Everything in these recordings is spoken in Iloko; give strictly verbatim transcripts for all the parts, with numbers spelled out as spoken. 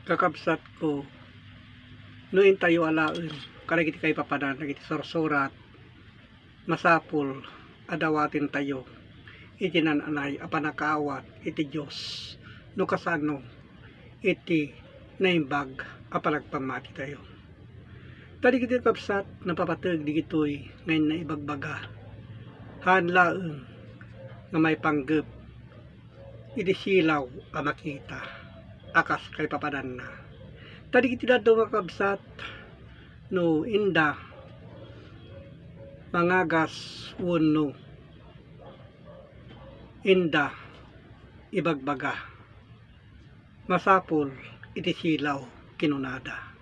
Kakabsatko, no intayo alaen kadagiti kaipapanan dagiti sursurat, masapul a dawatentayo iti naan-anay a pannakaawat iti Dios no kasano iti naimbag a panagpammatitayo. Ta dagiti kabsat, napapateg dagitoy nga inna ibagbaga, haan laeng nga maipanggep iti silaw a makita a kas kaipapananna. Ta dagiti dadduma, kakabsat, no inda mangagas wenno inda ibagbaga, masapul iti silaw, kinunada,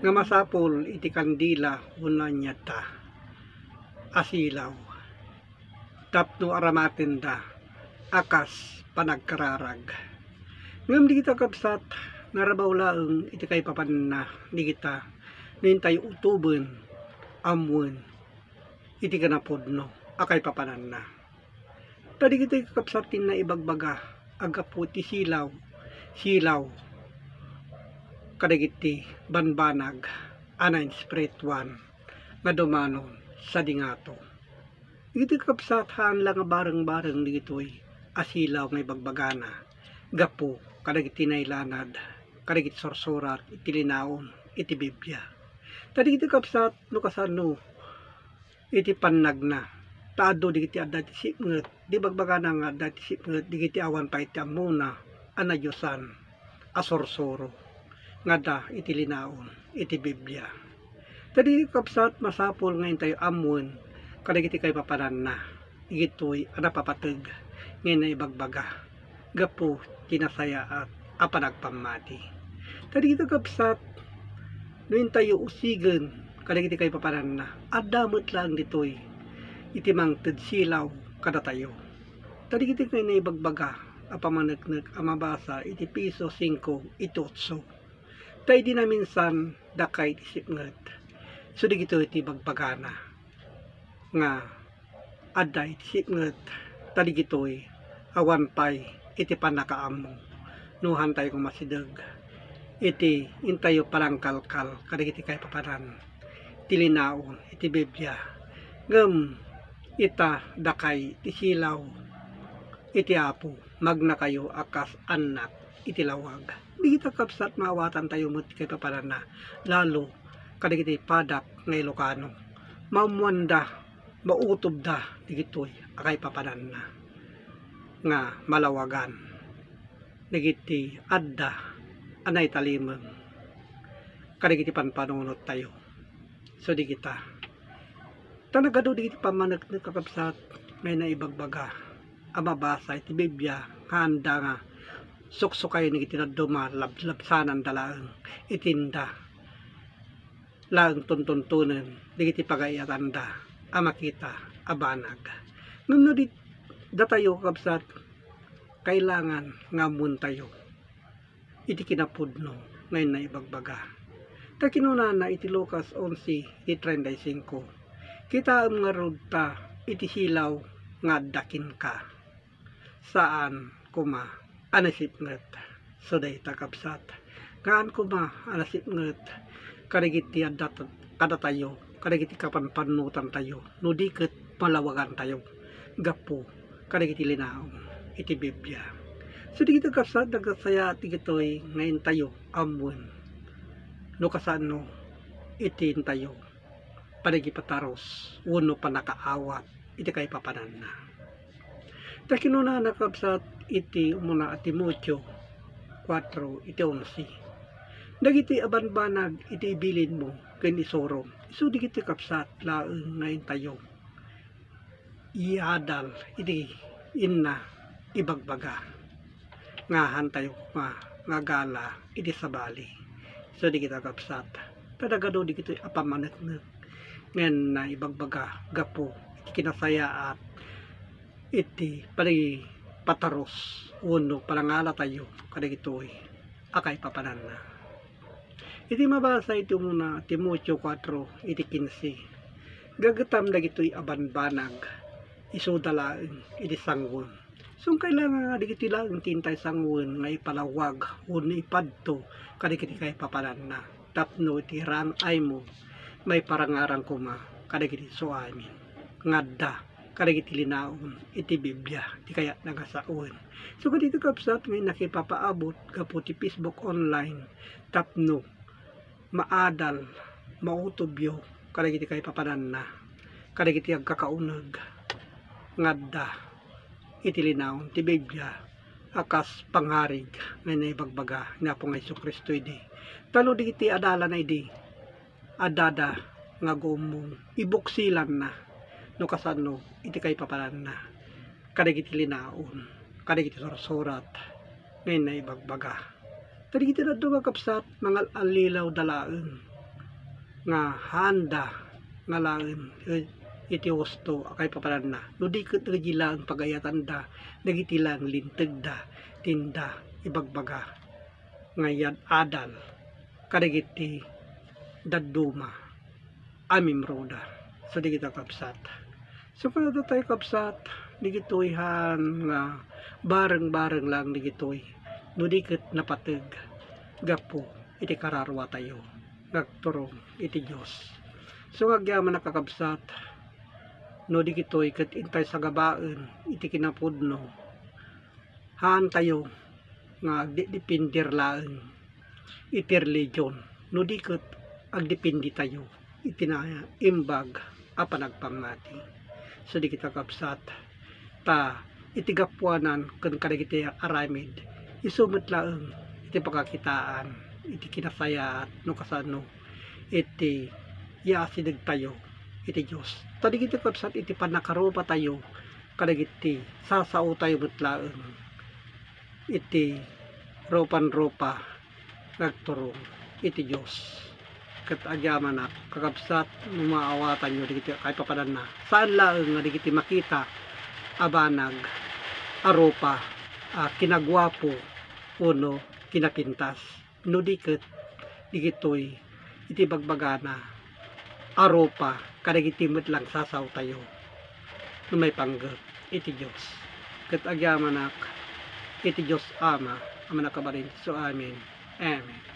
nga masapul iti kandila wenno aniatta a silaw tapno aramatenda a kas panagkararag. Ngem dagita, kabsat, narabaw laeng iti kaipapananna dagita no intayo utoben, ammoen iti kinapudno a kaipapananna. Ta dagitoy, kakabsat, ti inna ibagbaga a gapu ti silaw, silaw kadagiti banbanag a naespirituan nga dumanon sadi ngato. Dagitoy, kakabsat, haan la nga bareng-bareng dagitoy a silaw nga ibagbagana gapu kadagiti nailanad kadagiti sursurat iti linaon iti Biblia. Ta dagitoy, kabsat, no kasano iti pannagna, ta adu dagiti adda iti sipnget, di bagbagana nga adda iti sipnget dagiti awan pay ti ammona a nadiosan a sursuro nga adda iti linaon iti Biblia. Ta dagiti, kabsat, masapul nga intayo ammoen kadagiti kaipapananna dagitoy a napapateg nga inna ibagbaga gapu ti nasayaat a panagpammati. Ta dagiti, kabsat, no intayo usigen kadagiti kaipapananna, adda met laeng ditoy iti mangted silaw kadatayo. Ta dagiti nga inna ibagbaga a pammaneknek a mabasa iti Efeso singko iti otso. Ta idi naminsan, dakay ti sipnget. So dagitoy ti bagbagana nga adda iti sipnget, ta dagitoy awan pay iti pannakaammo no haantayo nga masideg iti intayo panangkalkal kadagiti kaipapanan ti linaon iti Biblia. Ngem ita, dakay ti silaw iti Apo, magnakayo a kas annak iti lawag. Dagita, kabsat, maawatantayo met ti kaipapananna, lalo kadagiti padak nga Ilocano. Maammoanda, mautobda dagitoy a kaipapananna nga malawagan dagiti adda a naitalimeng kadagiti panpanunottayo. So dagita, ta nagadu dagiti pammaneknek, kakabsat, nga inna ibagbaga a mabasa iti Biblia nga haanda nga suksukayen dagiti dadduma, labsananda laeng iti inda laeng tuntuntonen dagiti pagayyatanda a makita a banag. Ngem no di datayo, kakabsat, kailangan nga ammoentayo iti kinapudno nga inna ibagbaga. Ta kinunana iti Lucas onse iti treinta y cinco, "Kitaem ngarud ta iti silaw nga adda kenka, saan koma a nasipnget." So dayta, kabsat, nga haan koma a nasipnget kadagiti adda kadatayo, kadagiti kapanpanunotantayo, no di ket malawagantayo gapu kadagiti linaon iti Biblia. So dagiti, kabsat, nagsayaat dagitoy nga intayo ammoen no kasano iti intayo panagipatarus wenno pannakaawat iti kaipapananna. Ta kinunana, kabsat, iti umuna a Timoteo kuatro iti onse, "Dagiti a banbanag iti ibilinmo ken isurom, isu dagiti, kabsat, laeng nga intayo iadal iti inna ibagbaga nga haantayo koma nga agala iti sabali." So dagita, kabsat, ta nagadu dagitoy a pammaneknek nga inna ibagbaga gapu iti kinasayaat iti panagipatarus wenno panangalatayo kadagitoy a kaipapananna. Iti mabasa iti umuna Timoteo kuatro iti kinse, "Gagetam dagitoy a banbanag, isuda laeng iti sanguem." Sungkay la nga dagiti laeng ti intay sangoen nga ipalawag wenno ipadto kadagiti kaipapananna tapno iti raan-aymo maiparangarang koma kadagiti suamin nga adda kadagiti linaon iti Biblia ti kayatna nga sawen. So, kadagiti kabsat nga nakipapaabot gapu ti Facebook online tapno maadal, mautobyo kadagiti kaipapananna, kadagiti agkakauneg nga adda iti linaon ti Biblia a kas pangarig nga naibagbaga ni Apo nga Jesu-Cristo idi. Ta no dagiti adalana idi, addada nga gummong, ibuksilanna no kasano iti kaipapananna kadagiti linaon, kadagiti sursurat nga naibagbaga. Kadagiti dadduma, kabsat, mangal-allilaw da laeng nga haanda nga laeng iti husto a kaipapananna, no di ket dagiti laeng pagayatanda dagiti laeng lintegda ti inda ibagbaga nga yad-adal kadagiti dadduma a membroda. So, dagita, kabsat. So, kada tayo, kabsat, dagitoy han nga bareng-bareng lang dagitoy. No di ket napateg gapu iti kararua tayo nga agturong iti Dios. So, nga agyamanak, kakabsat, no dagitoy ket intay sagabaen iti kinapudno, haan tayo nga agdedepender laeng iti religion, no di ket agdepende tayo iti naimbag a panagpammati. So, dagita, kabsat, ta iti gapuanan ken kadagiti aramid, isu met laeng iti pakakitaan iti kinasayaat no kasano iti yaasideg tayo iti Dios. Ta dagiti, kabsat, iti pannakarupa tayo kadagiti sasao tayo met laeng iti rupan-rupa nga agturong iti Dios. Ket agyamanak, kakabsat, no maawatanyo dagiti kaipapananna, saan laeng nga dagiti makita a banag a rupa a kinaguapo wenno kinapintas, no di ket dagitoy iti bagbagana a rupa kadagiti met lang sasao tayo no maipanggep iti Dios. Ket agyamanak iti Dios Ama a Mannakabalin. So, amen. Amen.